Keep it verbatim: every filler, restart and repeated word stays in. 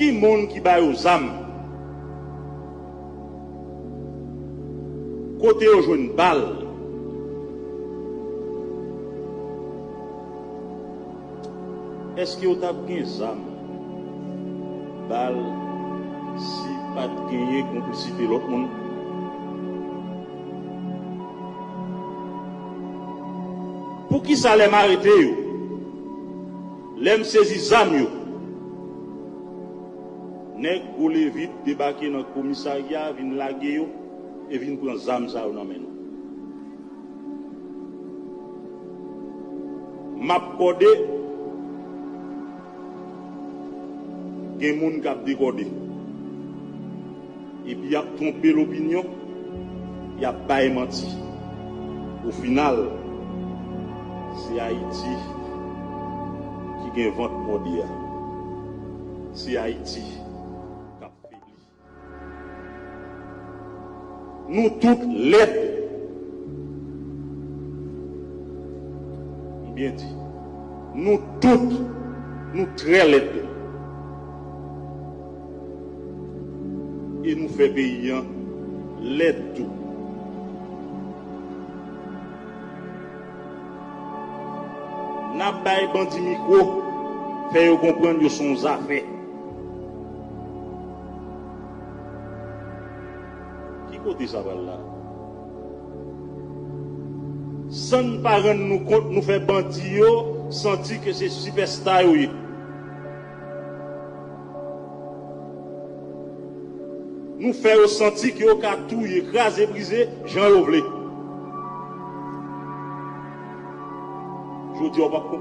Ki moun ki ba yo zam? Kote yo jwenn bal? Èske yo t ap gen zam, bal, si pa t genyen konplisite lòt moun? Poukisa lè m arete yo, lè m sezi zam yo, nèg gwo levit debake nan komisarya, vin lage yo e vin pran zam sa yo nan men nou? M ap kòde, gen moun k ap dekòde. Epi y ap twonpe lopinyon, y ap bay manti. Ofinal, se Ayiti ki gen vant mòde a. Se Ayiti k ap febli. Nou tout lèd. M byen di. Nou tout, nou trè lèd. E nou fè peyi an lèd tou. N ap bay bandi mikwo, fè yo konprann yo se yon zafè. Ki kote sa pral la? San n pa rann nou kont, nou fè bandi yo santi ke se sipèsta yo ye. Nou fè yo santi ke yo ka touye, kraze, brize, jan yo vle. Jodi a, w p ap konprann.